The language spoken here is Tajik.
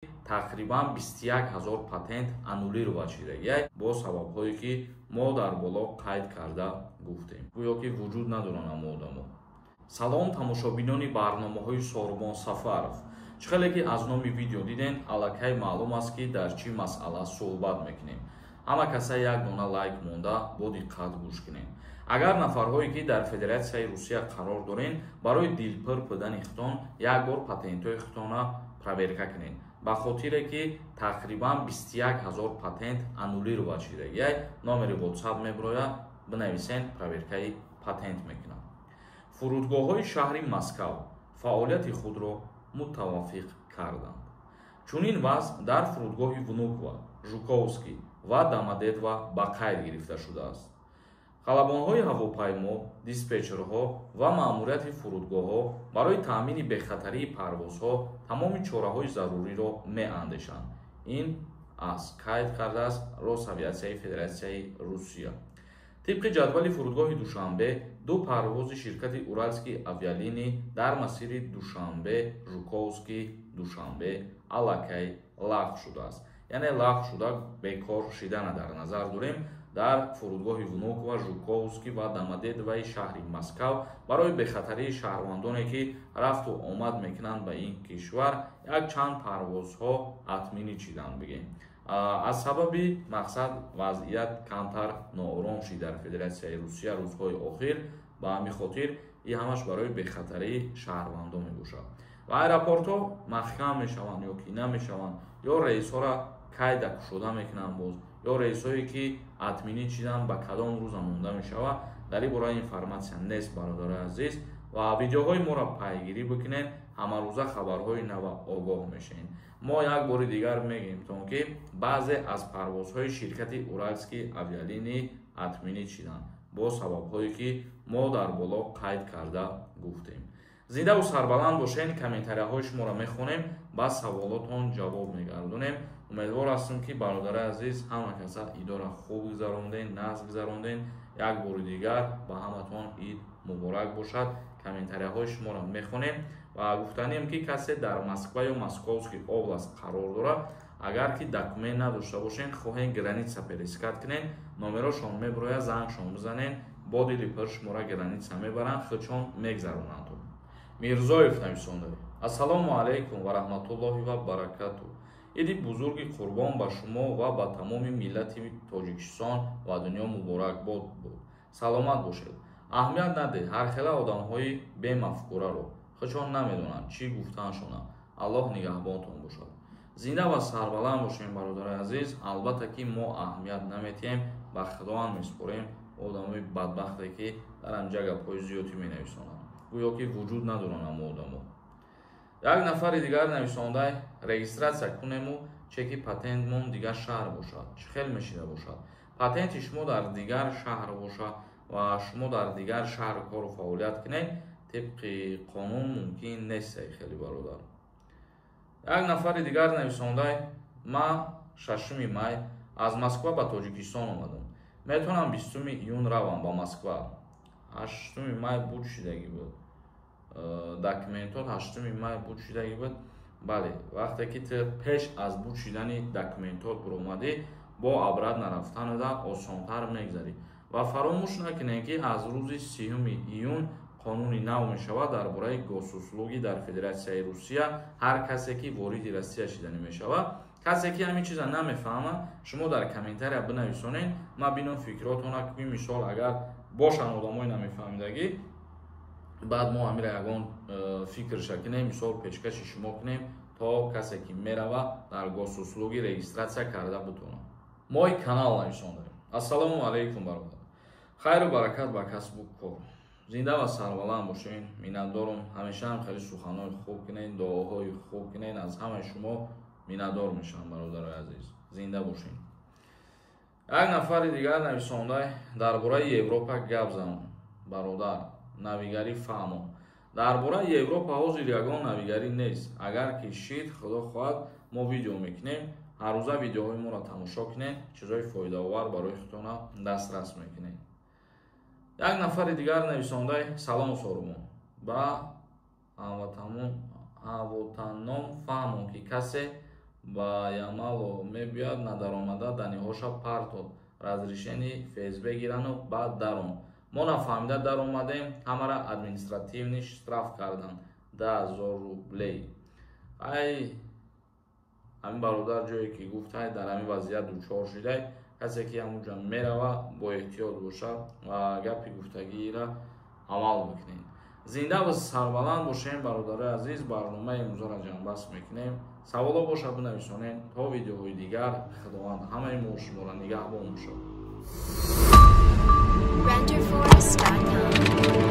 Тақрибан 21 ҳазор патент аннулировать шидагиай бо сабабҳое, ки мо дар боло қайд карда гуфтем. Гӯё ки вуҷуд надоранд ҳамо одамо. Салом, тамошобинони барномаҳои Сорбон Сафаров. Чӣ хеле ки аз номи видео диден, аллакай маълум аст, ки дар чӣ масъала суҳбат мекунем. Ҳама каса як дона лайк монда, бо диққат гӯш кунем. Агар нафарҳое, ки дар Федератсияи Русия қарор дорен, барои дилпур будани худтон як бор патентҳои худтона проверка кунед, ба хотире ки тақрибан 21 ҳазор патент аннулировать шидагиай. Номери WhatsApp мебирояд, бинависен, проверкаи патент мекунам. Фурудгоҳҳои шаҳри Москав фаъолияти худро мутаваффиқ карданд. Чунин вазъ дар фурудгоҳи Внуково, Жуковский ва Домодедово ба қайд гирифта шудааст. Халабонҳои ҳавопаймо, диспетчерҳо ва маъмурияти фурудгоҳҳо барои таъмини бехатарии парвозҳо тамоми чораҳои заруриро меандешанд. Ин аз қайд кардааст Росавиатсияи Федератсияи Русия. Тибқи ҷадвали фурудгоҳи Душанбе, ду парвози ширкати Уральские авиалинии дар масири Душанбе, Жуковский, Душанбе аллакай лағв шудааст. Яъне лағв шуда, бекор шидана дар назар дорем. Дар фурудгоҳи Внуково, Жуковский ва Домодедовои шаҳри Москав барои бехатарии шаҳрвандоне, ки рафту омад мекунанд ба ин кишвар, якчанд парвозҳо отменить шиданд, бигем, аз сабаби мақсад вазъият камтар ноором шид дар Федератсияи Русия рӯзҳои охир. Ба ҳамин хотир ин ҳамаш барои бехатарии шаҳрвандон мебошад. Ва аэропортҳо маҳкам мешаванд ё ки намешаванд, ё рейсҳоро кайда кушода мекунанд боз, ё рейсҳое, ки отменить шиданд, ба кадом рӯза монда мешавад, дар ин бора информатсия нест, бародарои азиз. Ва видеоҳои моро пайгирӣ бикунед, ҳамарӯза хабарҳои нава огоҳ мешавед. Мо як бори дигар мегӯем то ки баъзе аз парвозҳои ширкати Уральские авиалинии отменить шиданд бо сабабҳое, ки мо дар боло қайд карда гуфтем. Зиндаву сарбаланд бошед. Комментарияҳои шуморо мехонем, ба саволотон ҷавоб мегардонем. Умедвор ҳастем, ки, бародари азиз, ҳама каса идора хуб гузаронден, нағз гузаронден. Як бори дигар ба ҳаматон ид муборак бошад. Комментарияҳои шуморо мехонем ва гуфтанем, ки касе дар Москва ё Московский область қарор дорад, агар ки документ надошта бошен, хоҳен граница пересекать кунен, номерошон мебирояд, зангшон бизанен, бо дили пур шуморо граница мебаранд, худшон мегзаронанд. Мирзоев нависонда: «Ассалому алайкум ва раҳматуллоҳи ва баракату. Иди бузурги Қурбон ба шумо ва ба тамоми миллати Тоҷикистон ва дунё муборакбод буд. Саломат бошед. Аҳамият надеҳ ҳархела одамҳои бемафкураро, худшон намедонанд чӣ гуфтаншона. Аллоҳ нигаҳбонтон бошад». Зинда ва сарбаланд бошем, бародари азиз. Албатта ки мо аҳамият наметиҳем, ба Худованд месупорем. Одамои бадбахте, ки дар ҳамҷа гапҳои зиёдӣ менависонанд, гӯё ки вуҷуд надоранд ҳамо одамо. Як нафари дигар нависондай: «Регистрация кунему, чеки патентмон дигар шаҳр бошад, чӣ хел мешида бошад?» Патенти шумо дар дигар шаҳр бошад ва шумо дар дигар шаҳр кору фаъолият кунед, тибқи қонун мумкин нест, хеле бародар. Як нафари дигар нависондай: «Ман 6-уми май аз Москва ба Тоҷикистон омадам. Метавонам 20-уми июн равам ба Москва?» 8-уми май буд шидагӣ буд документот, 8-уми май буд шидагӣ буд. Бале, вақте ки ту пеш аз буд шидани документот буромадӣ, бо обратно рафтанада осонтар мегзарӣ. Ва фаромӯш накунед, ки аз рӯзи 30-уми июн қонуни нав мешавад дар бораи госуслуги дар Федератсияи Русия. Ҳар касе, ки вориди Россия шиданӣ мешавад, касе ки ҳамин чиза намефаҳмад, шумо дар комментария бинависонед, ман бинам фикротона. Ки мисол, агар бошанд одамои намефаҳмидагӣ, баъд мо ҳамира ягон фикрша кунем, мисол, пешкаши шумо кунем, то касе ки мерава, дар госуслуги регистрация карда бутонад. Мои канал нависондаем: «Ассалому алайкум, бародар. Хайру баракат ба касбу кор. Зинда ва сарбаланд бошед. Миннатдорум. Ҳамешаам хеле суханҳои хуб кунед, дуоҳои хуб кунед. Аз ҳамаи шумо миннатдор мешавам, бародарои азиз. Зинда бошед». Як нафари дигар нависонда: «Дар бораи Европа гап зан, бародар, навигарӣ фаҳмо». Дар бораи Европа ҳозир ягон навигарӣ нест. Агар ки шид, Худо хоҳад, мо видео мекунем. Ҳаррӯза видеоҳои моро тамошо кунед, чизҳои фоидаовар барои худтона дастрас мекунед. Як нафари дигар нависондай: «Салом, Сорумон. Ба ҳамватаном фаҳмон, ки касе Ба Ямало мебиёд, надаромада данныеҳоша партод, разрешение ФСБ гирану баъд даром. Мо нафаҳмида даромадем, ҳамара административный штраф карданд, 10 000 рублей. Ай, ҳамин бародар ҷое ки гуфтай, дар ҳамин вазъият дучор шудай. Касе ки ҳамунҷа мерава, бо эҳтиёт бошад ва гапи гуфтагиро амал бикунед. Зинда ва сарбаланд бошем, бародарои азиз. Барномаи имрӯзаро ҷамъбаст мекунем. Саволо бошад, бинависонед. То видеоҳои дигар Худованд ҳамаи мо шуморо нигаҳбон бошад. Renderforest.com.